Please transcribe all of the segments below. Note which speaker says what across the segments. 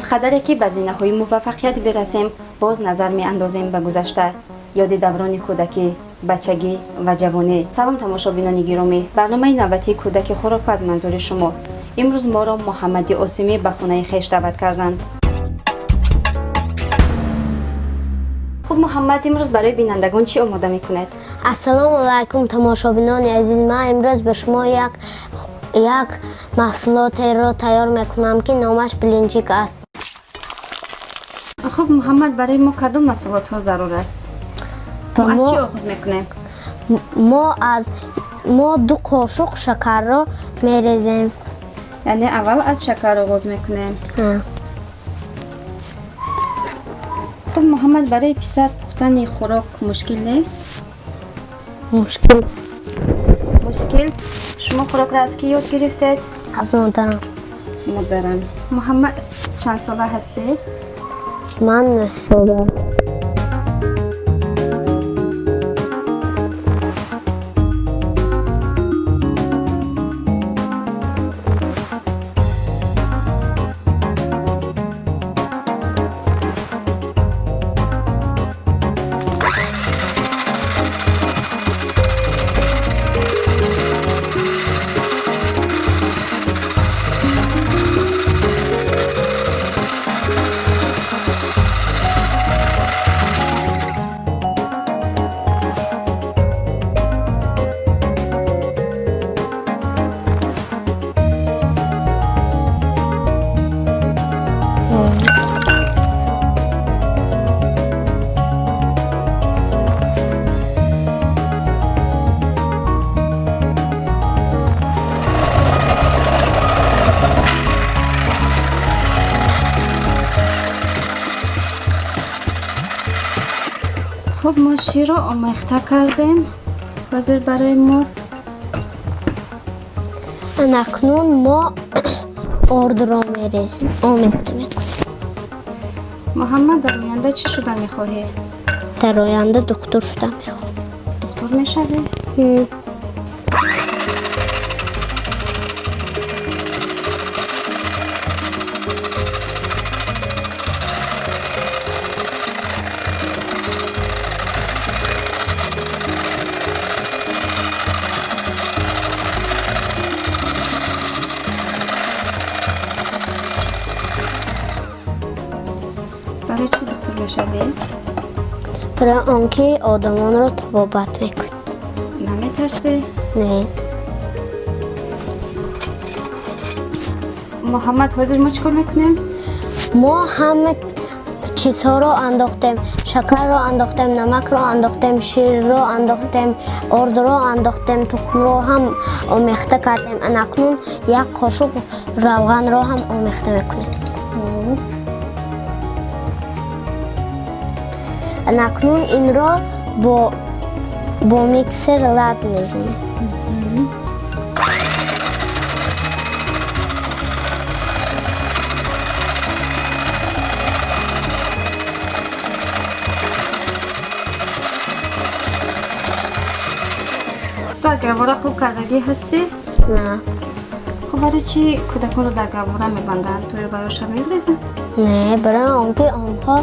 Speaker 1: Ҳар қадаре ки ба зинаҳои муваффақият бирасем, боз назар меандозем ба гузашта, ёди даврони кӯдакӣ, бачагӣ ва ҷавонӣ. Салом, тамошобинони гиромӣ. Барномаи навбатии кӯдаки хӯрокпаз манзури шумо. Имрӯз моро Муҳаммади Осимӣ ба хонаи хеш даъват карданд. Хуб, Муҳаммад, имрӯз барои бинандагон чӣ омода мекунед?
Speaker 2: Ассалому алайкум, тамошобинони азиз. Ман имрӯз ба шумо як маҳсулотеро тайёр мекунам, ки номаш блинчик аст.
Speaker 1: Хуб, Муҳаммад, барои мо кадом маҳсулотҳо зарур аст? Мо аз чӣ оғоз мекунем?
Speaker 2: Мо 2 қошуқ шакарро мерезем.
Speaker 1: Яъне аввал аз шакар оғоз мекунем. Хуб, Муҳаммад, барои писар пухтани хӯрок мушкил нест?
Speaker 2: Мушкил.
Speaker 1: Мушкил? Шумо хӯрокро аз кӣ ёд гирифтед?
Speaker 2: Аз модарам.
Speaker 1: Аз модарам. Муҳаммад, чанд сола ҳастед?
Speaker 2: Ман 9 сола.
Speaker 1: Хуб, мо ширро омехта кардем. Ҳозир барои мо
Speaker 2: Акнун мо ордро мерезем, омехта мекунем.
Speaker 1: Муҳаммад, дар оянда чӣ шудан мехоҳӣ?
Speaker 2: Дар оянда духтур шудан мехоҳам.
Speaker 1: Духтур мешавӣ? Барои чӣ духтур мешавӣ?
Speaker 2: Барои он ки одамонро табобат мекунӣ.
Speaker 1: Наметарсӣ?
Speaker 2: Не.
Speaker 1: Муҳаммад, ҳозир мо чӣ кор мекунем?
Speaker 2: Мо ҳама чизҳоро андохтем. Шакарро андохтем, намакро андохтем, ширро андохтем, ордро андохтем, тухмро ҳам омехта кардем. Анакнун 1 қошуқ равғанро ҳам омехта мекунем. Анакнун инро бо миксер лат мезанем.
Speaker 1: Дар гаҳвора хуб кардагӣ ҳастӣ?
Speaker 2: Не.
Speaker 1: Хуб, барои чӣ кӯдаконро дар гаҳвора мебанданд? Оё бароша мегурезанд?
Speaker 2: Не, барои он ки онҳо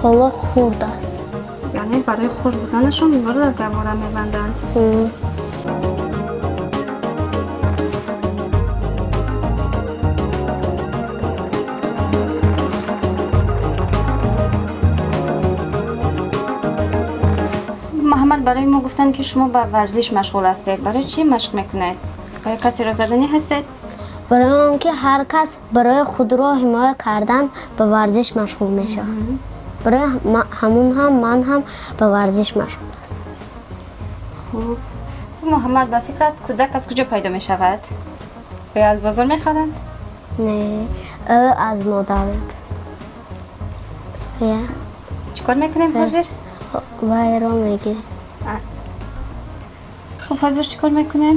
Speaker 2: ҳоло хурд аст.
Speaker 1: Яъне барои хурд буданашон онҳоро дар гаҳвора мебанданд. Муҳаммад, барои мо гуфтанд, ки шумо ба варзиш машғул ҳастед. Барои чӣ машқ мекунед? Оё касеро заданӣ ҳастед?
Speaker 2: Барои он ки ҳар кас барои худро ҳимоя кардан ба варзиш машғул мешавад. Барои ҳамун ҳам ман ҳам ба варзиш машғул ҳастам.
Speaker 1: Хуб. Муҳаммад, ба фикрат кӯдак аз куҷо пайдо мешавад? Оё аз бозор мехаранд?
Speaker 2: Не, ӯ аз модар мебарад.
Speaker 1: Чӣ кор мекунем ҳозир?
Speaker 2: Вайро мегирем.
Speaker 1: Хуб, ҳозир чӣ кор мекунем?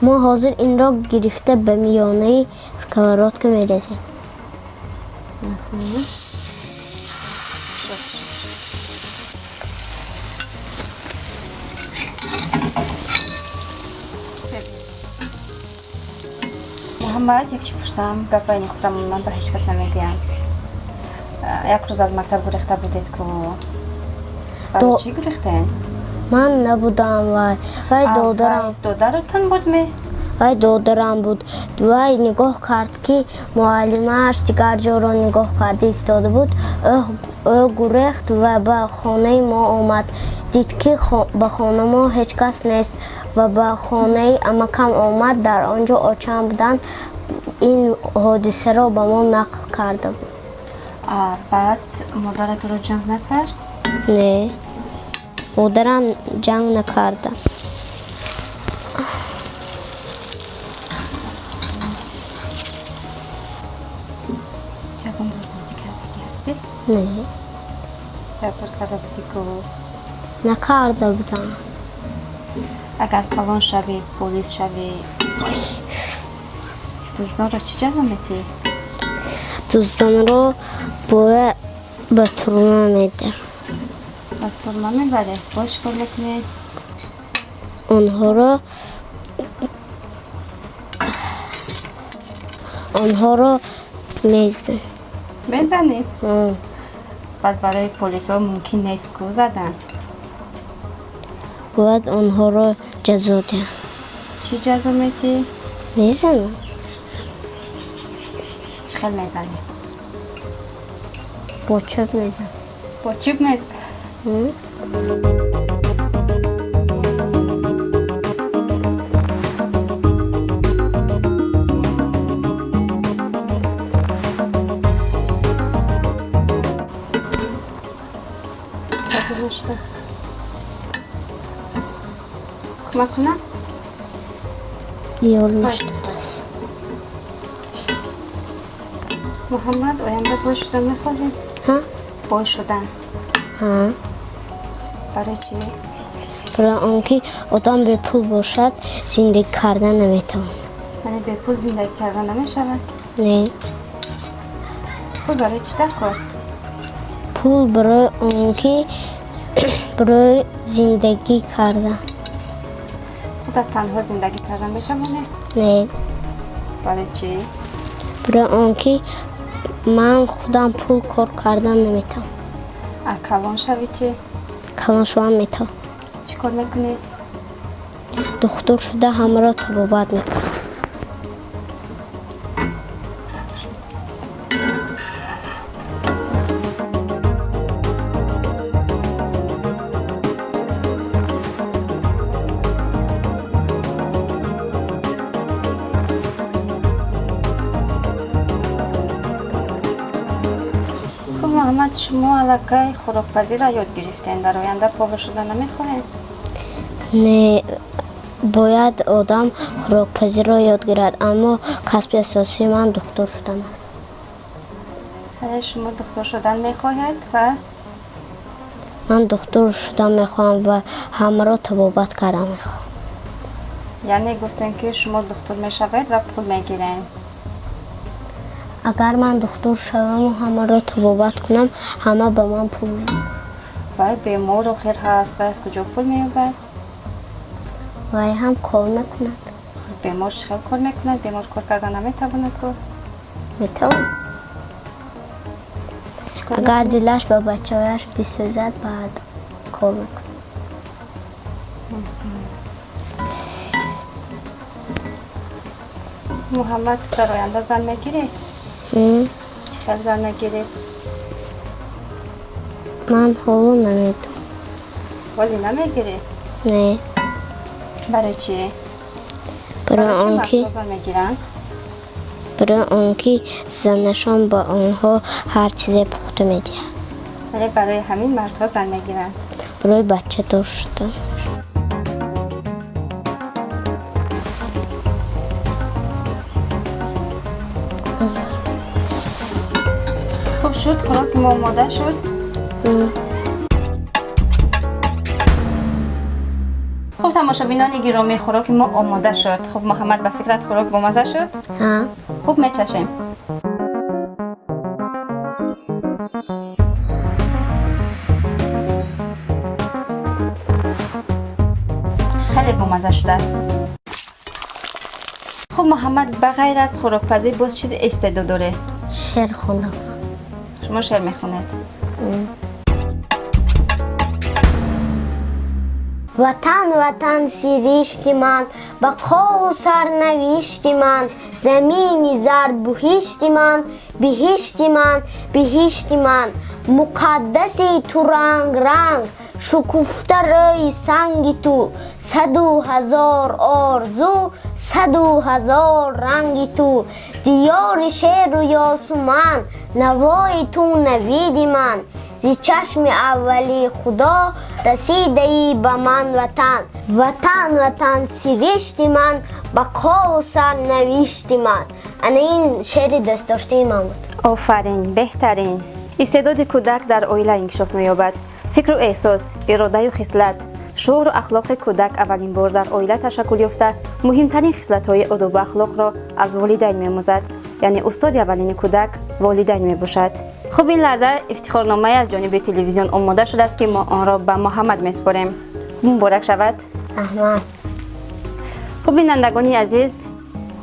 Speaker 2: Мо ҳозир инро гирифта ба миёнаи сковородка мерезем.
Speaker 1: Муҳаммад, як чӣ пурсам, гап байни худам, ман ба ҳеҷ кас намегӯям. Як рӯз аз мактаб гурехта будед ку? Барои чӣ гурехтем?
Speaker 2: Ман набудам, вай додарам.
Speaker 1: Додаратон буд ме?
Speaker 2: Вай додарам буд. Вай нигоҳ кард, ки муаллимааш дигар ҷоро нигоҳ карда истода буд. Ӯ гурехт ва ба хонаи мо омад. Дид, ки ба хона мо ҳеҷ кас нест ва ба хонаи амакам омад. Дар он ҷо очам буданд. Ин ҳодисаро ба мо нақл карда буд.
Speaker 1: Баъд модаратро ҷанг накард?
Speaker 2: Не, модарам ҷанг накарда.
Speaker 1: Ягон бор дуздӣ кардагӣ ҳастӣ?
Speaker 2: Не.
Speaker 1: Як бор карда будӣ ку?
Speaker 2: Накарда будам.
Speaker 1: Агар калон шавӣ, полис шавӣ, дуздонро чӣ ҷазо метиҳӣ?
Speaker 2: Дуздонро бояд ба турма медар.
Speaker 1: Ба турма мебарӣ? Боз чӣ кор мекунӣ?
Speaker 2: Онҳоро мезанам.
Speaker 1: Мезанӣ? Баъд барои полисҳо мумкин нест ку задан?
Speaker 2: Бояд онҳоро ҷазо диҳам.
Speaker 1: Чӣ ҷазо метиҳӣ?
Speaker 2: Мезанам.
Speaker 1: Чӣ хел мезанӣ?
Speaker 2: Бо чӯб мезанам.
Speaker 1: Бо чӯб мезанӣ? Кӯмак кунам?
Speaker 2: Ёр нашудааст.
Speaker 1: Муҳаммад, оянда бой шудан мехоҳӣ?
Speaker 2: Ҳа?
Speaker 1: Бой шудан.
Speaker 2: Ҳа.
Speaker 1: Барои чӣ?
Speaker 2: Барои он ки одам бепул бошад, зиндагӣ кардан наметавонад.
Speaker 1: Яъне бепул зиндагӣ кардан намешавад?
Speaker 2: Не.
Speaker 1: Пул барои чӣ дар кор?
Speaker 2: Пул барои он ки барои зиндагӣ кардан.
Speaker 1: Худат танҳо зиндагӣ кардан метавонӣ?
Speaker 2: Не.
Speaker 1: Барои чӣ?
Speaker 2: Барои он ки ман худам пул кор кардан наметавонам.
Speaker 1: А калон шавӣ чӣ?
Speaker 2: Калон шавам метавонам.
Speaker 1: Чӣ кор мекунӣ?
Speaker 2: Духтур шуда ҳамаро табобат мекунам.
Speaker 1: Муҳаммад, шумо аллакай хӯрокпазиро ёд гирифтем. Дар оянда повар шуда намехоҳем?
Speaker 2: Не, бояд одам хӯрокпазиро ёд гирад, аммо касби асосии ман духтур шудан аст.
Speaker 1: Ҳале шумо духтур шудан мехоҳед ва?
Speaker 2: Ман духтур шудан мехоҳам ва ҳамаро табобат кардан мехоҳам.
Speaker 1: Яъне гуфтем, ки шумо духтур мешавед ва пул мегирем.
Speaker 2: Агар ман духтур шаваму ҳамаро табобат кунам, ҳама ба ман пул медиҳанд.
Speaker 1: Вай бемор охир ҳаст, вай аз куҷо пул меёбад?
Speaker 2: Вай ҳам кор мекунад.
Speaker 1: Бемор чӣ хел кор мекунад? Бемор кор кардан наметавонад ку?
Speaker 2: Метавонад. Агар дилаш ба бачаҳояш бисӯзад, баъд кор мекунад.
Speaker 1: Муҳаммад, дар оянда зан мегирӣ? Чӣ хел зан мегирӣ?
Speaker 2: Ман ҳоло намедонам.
Speaker 1: Ҳоле намегирӣ?
Speaker 2: Не.
Speaker 1: Барои чӣ?
Speaker 2: Барои он ки
Speaker 1: зан мегиранд?
Speaker 2: Барои он ки занашон ба онҳо ҳар чизе пухта медиҳад.
Speaker 1: Вале барои ҳамин мардҳо зан мегиранд.
Speaker 2: Барои бачадор шудан.
Speaker 1: Хуб шуд, хӯроки мо омода шуд. Хуб, тамошобинони гиромӣ, хӯроки мо омода шуд. Хуб, Муҳаммад, ба фикрат хӯрок бомаза шуд?
Speaker 2: Ҳа.
Speaker 1: Хуб, мечашем. Хеле бомаза шудааст. Хуб, Муҳаммад, ба ғайр аз хӯрокпазӣ боз чизи истеъдод дорӣ?
Speaker 2: Шеър хондам.
Speaker 1: Шумо шеър мехонед.
Speaker 2: Ватан, ватан, сиришти ман, бақову сарнавишти ман, замини зар буҳишти ман, биҳишти ман, биҳишти ман, муқаддаси ту ранг ранг, шукуфта рӯи санги ту, саду ҳазор орзу, саду ҳазор ранги ту, диёри шеру ёсуман, навои ту навиди ман, зи чашми аввали худо расидаӣ ба ман ватан, ватан, ватан, сиришти ман, бақову сарнавишти ман. Ана ин шеъри дӯстдоштаи ман буд.
Speaker 1: Офарин, беҳтарин. Истеъдоди кӯдак дар оила инкишоф меёбад. Фикру эҳсос, иродаю хислат, шууру ахлоқи кӯдак аввалин бор дар оила ташаккул ёфта, муҳимтарин хислатҳои одобу ахлоқро аз волидайн меомӯзад. Яъне устоди аввалини кӯдак волидайн мебошад. Хуб, ин лаҳза ифтихорномае аз ҷониби телевизион омода шудааст, ки мо онро ба Муҳаммад месупорем. Муборак шавад.
Speaker 2: Раҳмат.
Speaker 1: Хуб, бинандагони азиз,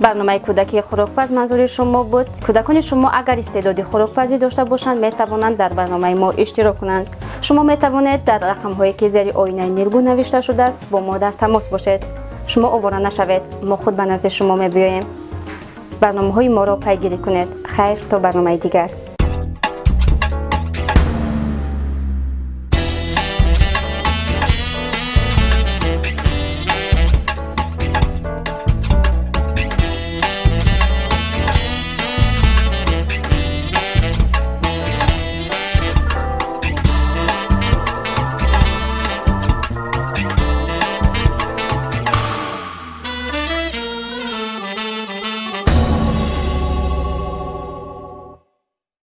Speaker 1: барномаи кӯдаки хӯрокпаз манзури шумо буд. Кӯдакони шумо агар истеъдоди хӯрокпазӣ дошта бошанд, метавонанд дар барномаи мо иштирок кунанд. Шумо метавонед дар рақамҳое, ки зери оинаи нилгун навишта шудааст, бо мо дар тамос бошед. Шумо овора нашавед, мо худ ба назди шумо мебиёем. Барномаҳои моро пайгирӣ кунед. Хайр, то барномаи дигар.